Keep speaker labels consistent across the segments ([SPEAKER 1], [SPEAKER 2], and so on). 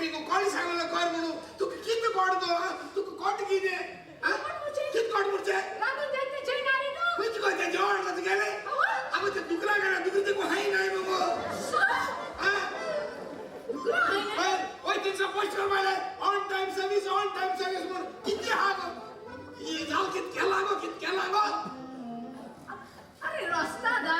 [SPEAKER 1] Catering कोणी सांगलेलं कर म्हणून तुका कितें कोण गो तुका कोट कितें कितें कोट म्हणचे
[SPEAKER 2] रांदून जायते जेवण रे तूं
[SPEAKER 1] खंयचे खंय जेवण हाडलां तुगेलें आगो ते दुकरा गेला दुकरी ते हाय नाय मगो
[SPEAKER 2] दुकरा
[SPEAKER 1] ओय तिचा पोस्ट कर on time service on time service म्हणून किती हा गो जाल कित केला गो कित केला गो.
[SPEAKER 2] अरे रस्ता दा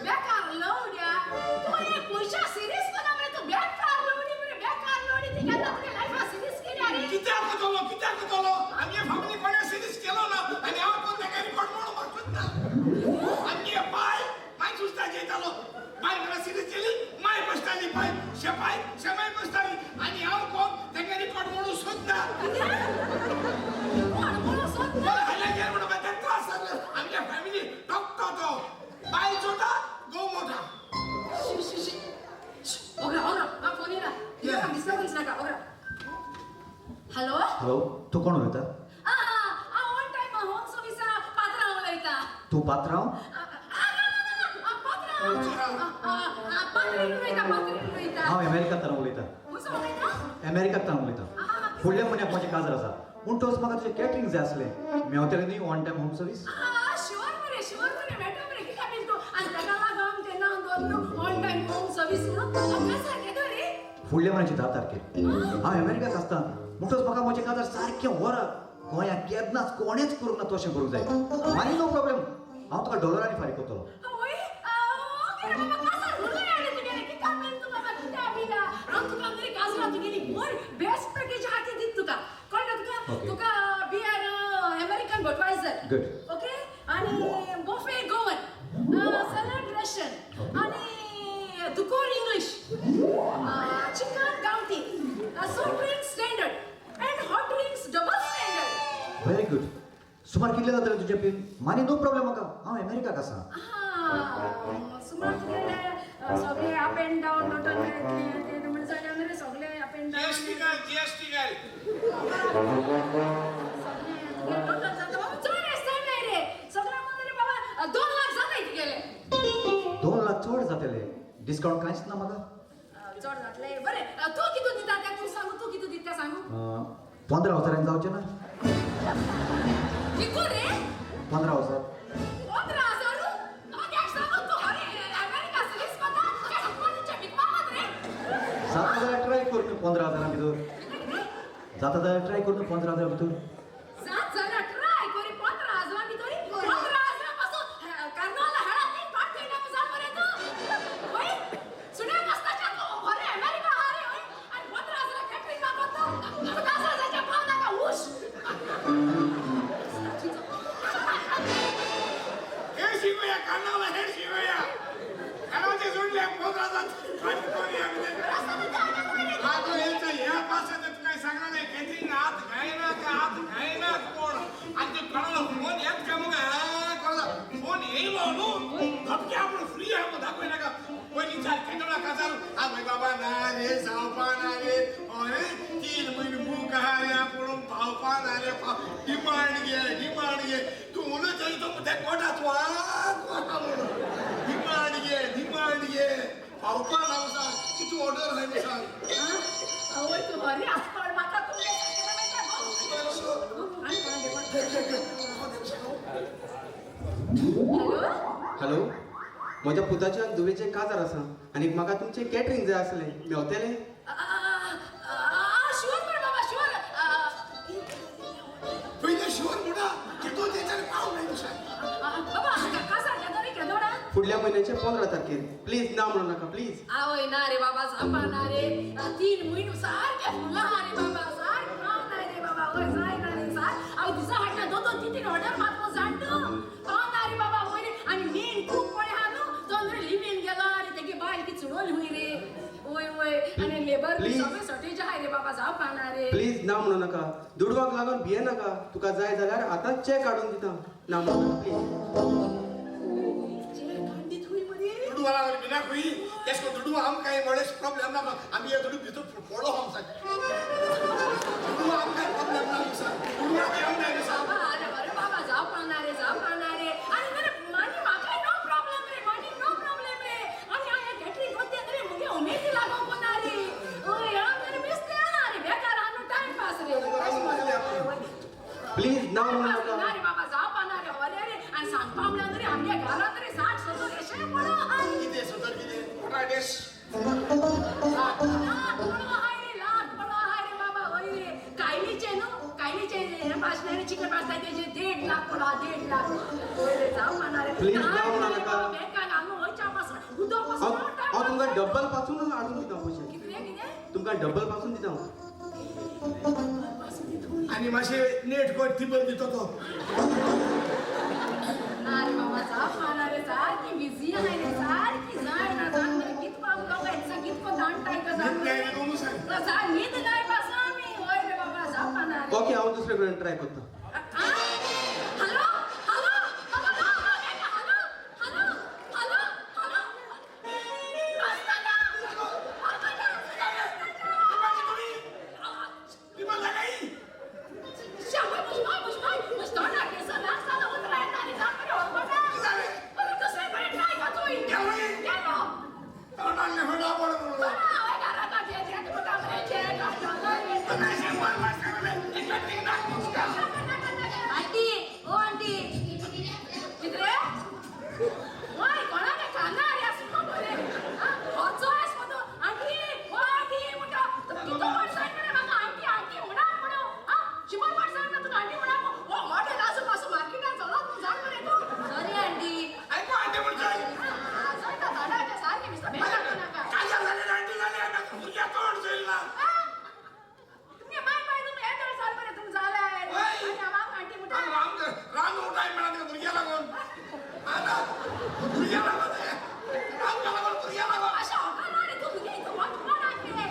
[SPEAKER 2] बेकार लवड्या तू हे पयशा सिरियस कोना मरे तू बेकार लवडी मरे बेकार लवडी ती केन्ना तुगे लायफा सिरियस केली अरे
[SPEAKER 1] कित्याक जालो कित्याक जालो आमगे फॅमिली कोणें सिरीस केलो ना आनी हांव कोण ताका रिकॉर्ड म्हणून म्हाका ना आमगे पाय माय सुस्ता जेतालो बाय म्हाका सिरीस केली माय बसताली पाय शेपाय शेमाय बसताली आनी हांव कोण ताका रिकॉर्ड म्हणून सोदना
[SPEAKER 2] कोण म्हणून सोदना
[SPEAKER 1] हाल्या गेल म्हणून ताका त्रास जालो आमगे फॅमिली डॉक्टर तो बायल छोटा गो मोठा.
[SPEAKER 2] शी शी शी ओग्रा ओग्रा हा फोन येला डिस्टर्बन्स नाका ओग्रा. हॅलो
[SPEAKER 3] हॅलो तूं कोण उलयता?
[SPEAKER 2] ऑन टायम होम सर्विसा पात्रांव उलयता.
[SPEAKER 3] तूं पात्रांव?
[SPEAKER 2] पात्रीन उलयता पात्रीन उलयता.
[SPEAKER 3] हांव अमेरिकांतल्यान उलयता.
[SPEAKER 2] खंयचो उलयता?
[SPEAKER 3] अमेरिकांतल्यान उलयता. फुडल्या म्हयन्याक म्हजें काजार आसा म्हणटच म्हाका तुजें कॅटरींग जाय आसलें. मेवतलें न्ही on time home service?
[SPEAKER 2] Sure मरे शुअर मरे मेळटा मरे कित्याक बील तूं आनी ताका लागून तें नांव दवरलो ऑन टायम होम सर्वीस म्हणून. काजार केदो रे?
[SPEAKER 3] फुडल्या म्हयन्याची 10 तारखेर हांव अमेरिकाक आसता म्हणटच म्हाका म्हजें काजार सारकें व्हरा गोंयांत केन्नाच कोणेंच करूंक ना तशें करूंक जाय. आनी नो प्रॉब्लेम हांव तुका डॉलरांनी फारीक करतलो.
[SPEAKER 2] वय ओके रे बाबा काजार व्हडलो रे तुगेलें कित्याक बील तूं बाबा कित्याक बील हांव तुका मरे काजरा तुगेली बरी बेस्ट पॅकेज आहा ती दित तुका कळ्ळें तुका? तुका beer American Budweiser.
[SPEAKER 3] Good.
[SPEAKER 2] Okay आनी बफे गोवन सॅलड रशियन आनी दुकोर इंग्लीश चिकन गांवठी soft drinks standard and hot drinks double standard.
[SPEAKER 3] Very good. सुमार कितले जातले तुजें बील? मानी नो प्रॉब्लेम म्हाका हांव अमेरिकाक आसा.
[SPEAKER 2] सुमार तुगेले सगळे अप एंड डावन टोटल म्हणजे जालें रे सगळे अप एंड डावन
[SPEAKER 1] जीएसटी घाल जीएसटी घाल.
[SPEAKER 2] सगळे तुगेले टोटल जाता बाबा चड आसता न्हय रे सगळे म्हणून रे बाबा 2 लाख जाताय तुगेले.
[SPEAKER 3] 2 लाख चड जातले. डिस्कावंट कांयच ना म्हाका?
[SPEAKER 2] चड जातले बरें तूं कितू दिता तें तूं सांगू तूं कितू दिता तें सांगू.
[SPEAKER 3] 15 हजारांनी जावचें ना?
[SPEAKER 2] कितू रे?
[SPEAKER 3] 15,000.
[SPEAKER 2] 15,000? सांगू तूं अरे अमेरिका सिरीज कोता विकपाक रे.
[SPEAKER 3] जाता जाल्यार ट्राय कर न्हू 15,000 भितर. जाता जाल्यार ट्राय कर न्हू 15,000 भितर.
[SPEAKER 2] जात जाल्यार ट्राय करी 15,000 भितर. 15,000 पासून कार्नावाला हाडा तीन पाट थंय जाल मरे तूं. वय सुण्या मस्ताच्या तूं बरें अमेरिका आहा रे वय आनी 15,000 कॅटरींग मागता तूं काजार जायच्या पाव नाका उश.
[SPEAKER 1] हे शिवया कानाला हे शिवया कानाचे सोडले 15,000 आगो हेच ह्या पासाचे काय सांगणार नाही कॅटरिंग आत घायना का आत घायना कोण आणि ते कोणाला फोन येत का मग कोणाला फोन येईल न्हू धपके आपण फ्री आहे मग दाखवू नका पहिली चार केंद्रा काजार आ बाबा ना रे जावपा ना रे अरे 3 म्हयने बूक आहा रे आपण पावपा ना रे डिमांड घे डिमांड घे तूं उलयतली तो ते कोटा तूं म्हणून डिमांड घे डिमांड घे पावपा ना सांग कितू ऑर्डर आहा सांग.
[SPEAKER 2] आवय तूं बरी आसपाळ म्हाका तूं हॅलो
[SPEAKER 4] हॅलो म्हज्या पुताच्या आनी धुवेचें काजार आसा आनी म्हाका तुमचें कॅटरींग जाय आसलें. मेवतलें?
[SPEAKER 2] शुअर मरे बाबा शुअर.
[SPEAKER 1] पयलें शुअर म्हणा कितू तेच्यान पाव नाही सांग.
[SPEAKER 2] बाबा काजार केदो रे केदोडा?
[SPEAKER 4] फुडल्या म्हयन्याचे 15 तारखेर. प्लीज ना म्हणू नाका प्लीज.
[SPEAKER 2] आवय ना रे बाबा जावपा ना रे 3 म्हयने सारके फुलां आहा रे बाबा सारकें पाव ना रे बाबा वय जाय ना रे सार हांव दिसा हाडटा 2 2 3 3 ऑर्डर मात जाण तूं पाव ना रे बाबा वय रे. आनी मेन कूक कोण आहा न्हू तो न्हू लिव्हीन गेलो आनी तेगे बायल ती चुडोली हुंय रे वय वय आनी लेबर सगळें शॉर्टेज आहा रे बाबा जावपा ना रे.
[SPEAKER 4] प्लीज ना म्हणू नाका दुडवाक लागून भिये नाका. तुका जाय जाल्यार आतांच चॅक हाडून दिता. ना म्हणू नाका प्लीज.
[SPEAKER 1] दुडू वाला बिना खुई त्यसको दुडू आमकां व्हडलें प्रॉब्लेम ना आमी हे दुडू भितर फोडो आमचा दुडू आमकां प्रॉब्लेम ना दुडू आमकां
[SPEAKER 2] बाबा अरे बरें बाबा जावपा ना रे जावपा ना रे. आनी मरे मानी म्हाकाय नो प्रॉब्लेम रे मानी नो प्रॉब्लेम रे. आनी हांव हें कॅटरींग कोत्ता रे मुगे उमेदी लागोंक ना रे. हय हांव मरे बेस्तें.
[SPEAKER 4] ना म्हणू नाका.
[SPEAKER 2] ना रे बाबा, जावपा ना रे, हरे रे. आनी सांगपा म्हणल्यार रे आमगे घरांत रे 60-70 अशें पडो आहाय.
[SPEAKER 1] कितें सतर कितें? What are this?
[SPEAKER 2] Lakh पडो आहाय रे, लाख पडो आहाय रे बाबा, हय रे. कायलीचे न्हू, कायलीचे हें भाजलें रे, चिकन भाजलें तेजें 1.5 लाख पडो आहा, 1.5 लाख. हय रे, जावपा ना रे.
[SPEAKER 4] Please, ना म्हणू नाका.
[SPEAKER 2] बँकान हांगा वयच्या पासून उदक पासून
[SPEAKER 4] हांव तुमकां डब्बल पासून हाडून दिता पयशे.
[SPEAKER 2] कितें कितें?
[SPEAKER 4] तुमकां डब्बल पासून दिता हांव.
[SPEAKER 1] आनी मातशें नेट कर, टिबल दितो तो.
[SPEAKER 2] ना रे बाबा, जावपा ना रे, सारकी बिजी आहाय रे, सारकी जायना जाण मरे, कितको आमकां लोकां कितको जाणटाय का जाण
[SPEAKER 1] न्हीद
[SPEAKER 2] मरे.
[SPEAKER 1] नाय रे, सांग.
[SPEAKER 2] न्हीद नाय पासून आमी. हय रे बाबा, जावपा ना रे.
[SPEAKER 4] ओके, हांव दुसरे कडेन ट्राय करता.
[SPEAKER 2] Hello hello hello hello hello hello hello.
[SPEAKER 5] Aunty, ओ आंटी.
[SPEAKER 2] कितरे? वय, कोणाक खाना रे आसलो मरे. खर्चो आस मतो. आंटी, ओ आंटी म्हणटा. तूं कितो वर्सां मरे म्हाका आंटी आंटी म्हणा म्हणो. आ, 100 वर्सां ना तुका आंटी म्हणा. ओ मॉडेल आसो पासो मार्केटान चलो तूं जाण मरे तूं.
[SPEAKER 5] Sorry aunty.
[SPEAKER 1] आयको आंटी म्हणटा.
[SPEAKER 2] जायता झाडाच्या सारकें दिसता बेजार नाका.
[SPEAKER 1] काजार जालें, आंटी जालें, भुरग्या तोंड चोयलां.
[SPEAKER 2] तुमगे माय बाय तुमी येदोळ जाल मरे तुमी जाल्यार. आनी हांव आंटी म्हणटा.
[SPEAKER 1] राम राम उठाय म्हणा तुका भुरग्या लागून. आतां भुरग्या लागून राम लागून भुरग्या लागून.
[SPEAKER 2] अशें होकार ना रे तूं तुगे हितून वचपा ना रे.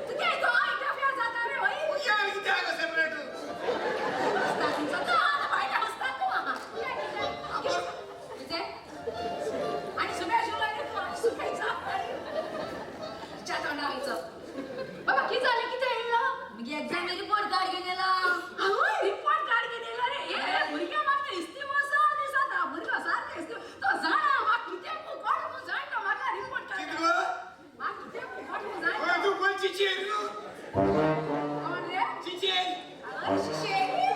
[SPEAKER 2] तुगे हितून हांव इंटरफियर जाता रे हय.
[SPEAKER 1] भुरग्या आनी कितें आहा सेपरेट?
[SPEAKER 2] आसता तुमचो तूं आहा भायले आसता तूं आहा. कितें? आनी सुबेज उलय रे तूं आनी सुबेज जा. च्या तोंडा आयचो. बाबा कितें जालें कितें येयलो?
[SPEAKER 5] मुगे एक्झाम रिपोर्ट कार्ड घेवन येयला.
[SPEAKER 2] आवय रिपोर्ट कार्ड घेवन येयलो रे. हे भुरग्यां म्हाका इस्तीम आसा दिसता भुरगो सारको इस्तीम. तो जाणा म्हाका कितें कोण म्हूण जाणा म्हाका रिपोर्ट कार्ड.
[SPEAKER 1] कितें गो?
[SPEAKER 2] म्हाका कितें कोण म्हूण जाणा.
[SPEAKER 1] तूं कोण चिचेर न्हू?
[SPEAKER 2] कोण रे?
[SPEAKER 1] चिचेर.
[SPEAKER 2] आवय शिशेरी.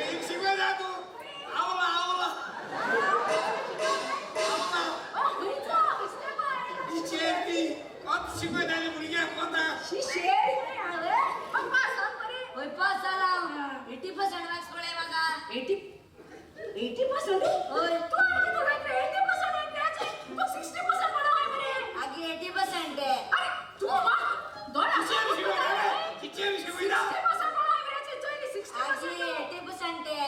[SPEAKER 1] एक शिकवय जा तूं. आवला आवला. आवला.
[SPEAKER 2] ओ खंयचो? खंयचो बाय?
[SPEAKER 1] चिचेर ती. कोत शिकवय जाली भुरग्यांक कोता.
[SPEAKER 2] शिशेरी रे आवय. पप्पा सांग मरे.
[SPEAKER 5] हय पास जाला. 80% मार्क्स पडले म्हाका.
[SPEAKER 2] 80%?
[SPEAKER 5] हय.
[SPEAKER 2] तूं आनी कितें उलयता रे? 80% रे. तूं 60% पडो हाय मरे.
[SPEAKER 5] आगे 80% ते.
[SPEAKER 2] अरे तूं म्हाका दोन
[SPEAKER 1] चिचेर शिकवय जाले. चिचेर शिकवयता.
[SPEAKER 2] 60% पडो हाय मरे. चोय
[SPEAKER 5] आगे
[SPEAKER 2] 60%.
[SPEAKER 5] 80% ते.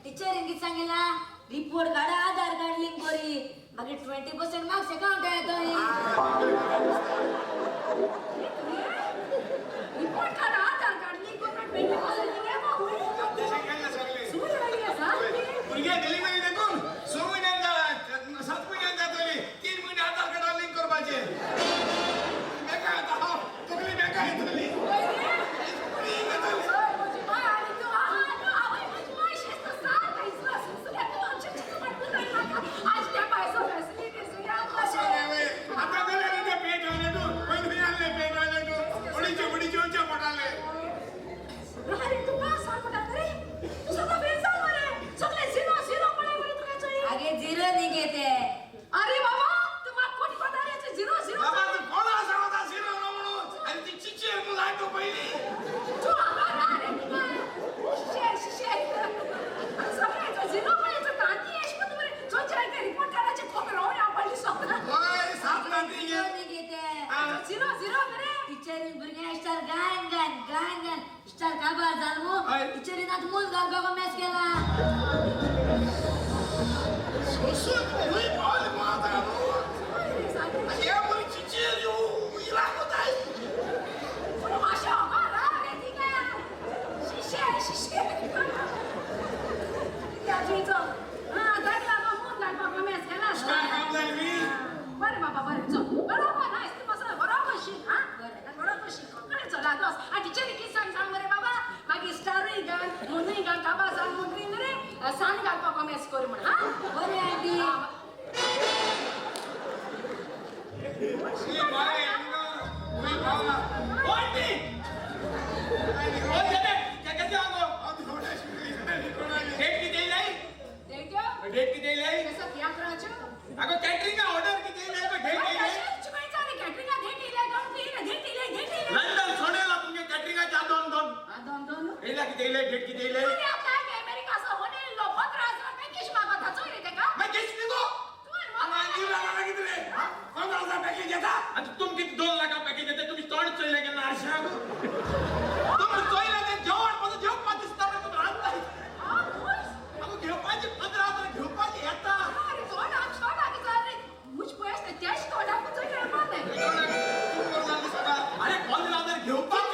[SPEAKER 5] टिचरीन कितें सांगिला? रिपोर्ट कार्ड आधार कार्ड लिंक करी. मागीर 20% मार्क्स अकाउंट येतोय.
[SPEAKER 2] Report card Aadhaar card link करून 20% दिले मग.
[SPEAKER 1] देशाक गेल्ले सगळे.
[SPEAKER 2] सुरू जाली सारकी.
[SPEAKER 1] भुरग्या डिलिव्हरी देखून 6 म्हयन्यान 7 म्हयन्यान जातली. 3 म्हयने आधार कार्डार लिंक करपाचें. बेकार येता हांव तकली बेकार येतली.
[SPEAKER 2] हय रे.
[SPEAKER 1] तकली येतली.
[SPEAKER 2] हय म्हजी माय आनी तूं आहा तूं आवय म्हजी माय शिस्त सारकें इसलो सुसुल्या तूं आमचें चितूं पडटलें न्हय म्हाका. आज त्या पायसो फॅसिलिटीज
[SPEAKER 1] आतां जाल्यार ते पे टॉयलेटू पयलीं खंय आसलें पे टॉयलेटू बडीच्यो बडीच्यो येवच्या पडटालें.
[SPEAKER 2] अरे तूं पास जाल म्हणटा रे. तूं सगळो फेल जाल मरे. सगळें झिरो झिरो पळय मरे तुका चोय.
[SPEAKER 5] आगे झिरो न्ही गे ते.
[SPEAKER 2] अरे बाबा तूं म्हाका कोटी कोता रे झिरो झिरो.
[SPEAKER 1] बाबा तूं कोणा सांगता झिरो ना म्हणून आनी ती चिचेर तूं जाय तूं पयलीं.
[SPEAKER 2] तूं हांगा ना रे तुका. शिशेर शिशेर. आनी सगळें झिरो पळय तांती येश मरे मरे. चोयचे आयके रिपोर्ट कार्डाचेर खोबरे रोवण्या पडली सगळें.
[SPEAKER 1] हय 7 तांती
[SPEAKER 5] झिरो न्ही गे ते.
[SPEAKER 2] झिरो झिरो मरे.
[SPEAKER 5] टिचरीन भुरग्यांक स्टार गायन गायन गायन गायन स्टार काबार जाल मू.
[SPEAKER 1] हय.
[SPEAKER 5] टिचरीन आतां मूज घालपाक मॅच केला.
[SPEAKER 1] सोसून खंय पावलें मू आतां न्हू.
[SPEAKER 2] हय रे सारकें.
[SPEAKER 1] आनी हे बरी चिचेर यो इलाको जाय.
[SPEAKER 2] पूण मातशें हांगा राव रे थिंगा. शिशेर शिशेर. कित्याचो आं ताका लागून मूज घालपाक मॅच केला.
[SPEAKER 1] स्टार काम जाय न्ही.
[SPEAKER 2] बरें बाबा बरें चल बरोबर ना इतलें मसाला बरोबर शीक आं बरें बरोबर शीक कोंकणी चल आदोस आनी टिचरी कितें सांग सांग मरे बाबा मागीर स्टारूय घाल मुनूय घाल काबा जाल मुगरी न्हू रे सांग घालपाक कॉमेस कर म्हण आं
[SPEAKER 5] बरें आंटी.
[SPEAKER 1] शी बाय खंय पावला. ओ आंटी. ओ जेने केके हांगो. हांव थोडे शिकली. तुमी चोयलें तें जेवण पासून जेवपाक दिसता पण तुमी रांदताय. आगो घेवपाचें 15,000 घेवपाचें येता. अरे 15,000 घेवपाक.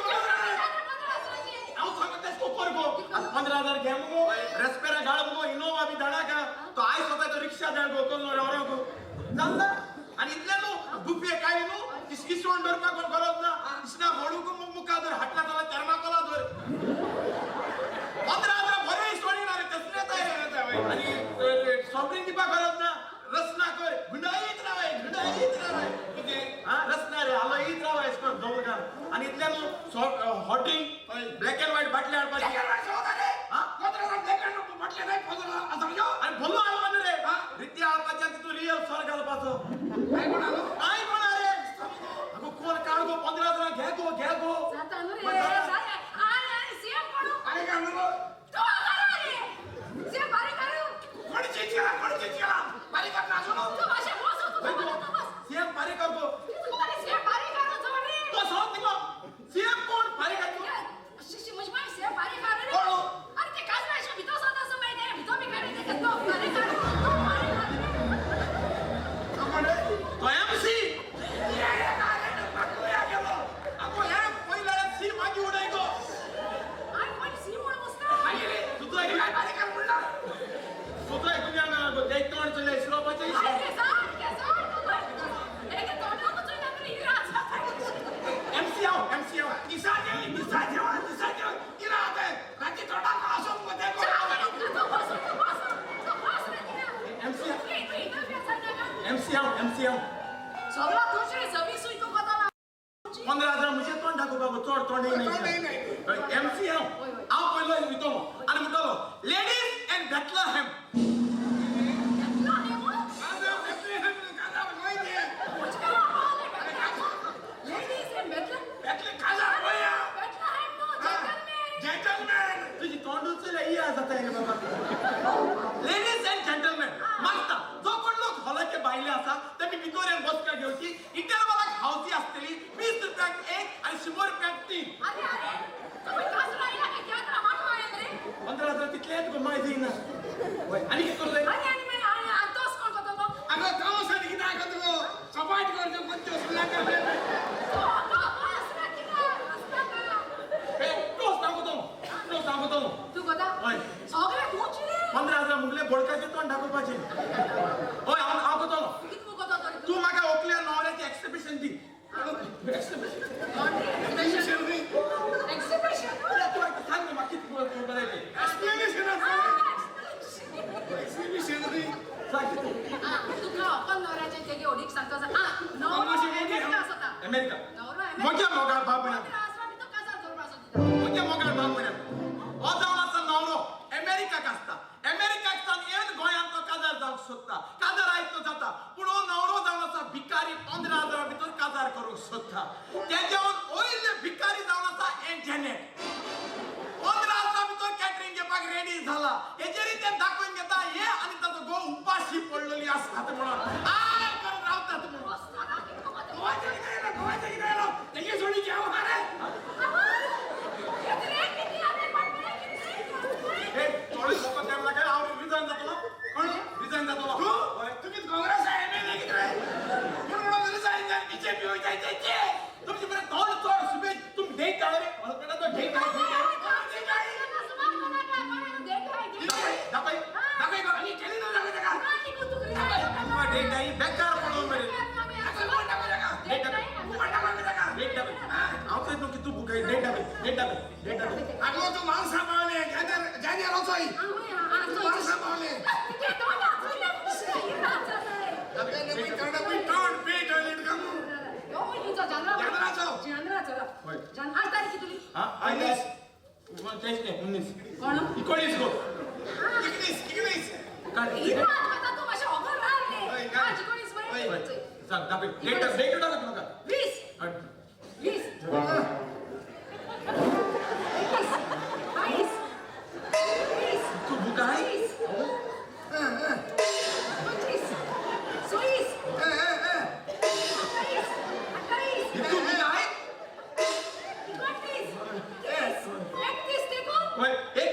[SPEAKER 1] हांव सांगता तें कोपर गो. आतां 15,000 घे मुगो, रेस्पेरा घाल मुगो, इनोवा बी धाडा का तो आयज स्वता तो रिक्षा धाड गो करून रे गो जाता. आनी इतलें न्हू बुफे काय न्हू इसवण दवरपाक कोण गरज ना. इसना होडूक मुखार धर, हाटला जाल्यार थर्माकोला धर. 15,000 बरें इसवण येना रे, तसलें येता रे. आनी सॉफ्ट ड्रिंक दिवपाक गरज ना. रसना कर गुंडायत रावाय, गुंडायत रावाय कितें. हा रसना रे हालो ईत रावाय इसवण दवरकार. आनी इतलें न्हू hot drink black and white बाटली हाडपाची. आनी भोलो हाडपा न्हू रे, रिती हाडपाची आनी तितून रियल सर घालपाचो. काय कोण रे अगो कोण काड गो 15,000 घे गो, घे गो. सीएम बारीक कर गो. तो सांग तिका सीएम कोण बारीक कर. तो एमसी अगो हे पयल्या सी मागीर उडय गो. तुजो तुजो ऐकून या गो. ते तोंड चलय इसरोपाचें. एमसी हांव, एमसी हांव. एमसी एमसी हांव, एमसी हांव.
[SPEAKER 2] सगळा तुझे सवी सुई तू कथा ना.
[SPEAKER 1] 15,000 म्हजें तोंड दाखोवपाक चड तोंड येयना. एमसी हांव. हांव पयलो वयतलो आनी म्हणटलो लेडीज एंड बेथलहेम. तुजी तोंडूच इया जाता रे बाबा. लेडीज एंड जेंटलमॅन मागता जो कोण लोक हॉलाचे भायले आसा तेमी भितर येवन बसका घेवची. इंटरवलाक हावची आसतली 20 रुपयांक एक आनी 100 रुपयांक 3.
[SPEAKER 2] अरे अरे तुम्ही काजरा आयला काय तियात्रा माटो आयल रे.
[SPEAKER 1] 15,000 तितलेच गो मायज येयना. आनी कितें करूं जाय?
[SPEAKER 2] आनी आनी मागीर आनी आनी तोस कोण कोतो तो? तो तो बस रे तिका आसता का?
[SPEAKER 1] ए, टोस दाखोवतो, टोस दाखोवतो.
[SPEAKER 2] तू कोता?
[SPEAKER 1] हय.
[SPEAKER 2] सगळे तूच रे.
[SPEAKER 1] 15,000 मुगले बोडकाचें तोंड दाखोवपाचें. हय हांव हांव कोतलो.
[SPEAKER 2] कित कोतो तरी
[SPEAKER 1] तूं म्हाका ओकल्या न्हवऱ्याचें एक्सिबिशन दी. एक्सिबिशन.
[SPEAKER 2] एक्सिबिशन.
[SPEAKER 1] तूं आतां सांग न्हू म्हाका कितें बरें तें. सांग कितें.
[SPEAKER 2] तुका ओकल नवऱ्याचें तेगे होडीक सांगता. आ नवरो अमेरिका आसता.
[SPEAKER 1] अमेरिका.
[SPEAKER 2] नवरो
[SPEAKER 1] म्हज्या मोगाळ बाब म्हण्या.
[SPEAKER 2] 15,000 भितर काजार दवरपा आसता.
[SPEAKER 1] म्हज्या मोगाळ बाब म्हण्या हो जावन आसा न्हवरो अमेरिकाक आसता. अमेरिकाक सावन येवन गोंयांत तो काजार जावंक सोदता. काजार आयज तो जाता पूण हो न्हवरो जावन आसा भिकारी. 15,000 भितर काजार करूंक सोदता. तेज्यावन वयले भिकारी जावन आसा एंजनेट. 15,000 भितर कॅटरींग घेवपाक रेडी जाला. हेजेरय ते दाखोवन घेता हे आनी ताचो घोव उपाशी पडलेली आसतात म्हणून I करून रावतात म्हणून. हे थोडे लोक टायम लागेल. हांव रिजायन जातलो. कोण रिजायन जातलो? हय. तुमचे बरें तोंड चड सुबेज तुमी देख रे मला तो देख दाखय दाखय देख आई बेकार पडलो मरे. देख दाखय हांव थंय न्हू कितू बुकाय. देख दाखय, देख दाखय, देख दाखय.
[SPEAKER 6] अगो तू माणसा पावले जानेर माणसा पावले.
[SPEAKER 1] हा 19 तेच न्ही 19 19 गो. काड. सांग दाखय डेट डेट दाखय म्हाका.
[SPEAKER 2] 20 20 21 22 23
[SPEAKER 1] तूं बुकाय.
[SPEAKER 2] 25 26 27 28
[SPEAKER 1] तूं बुकाय.
[SPEAKER 2] 29 एकतीस, एकतीस देखून.
[SPEAKER 1] वय.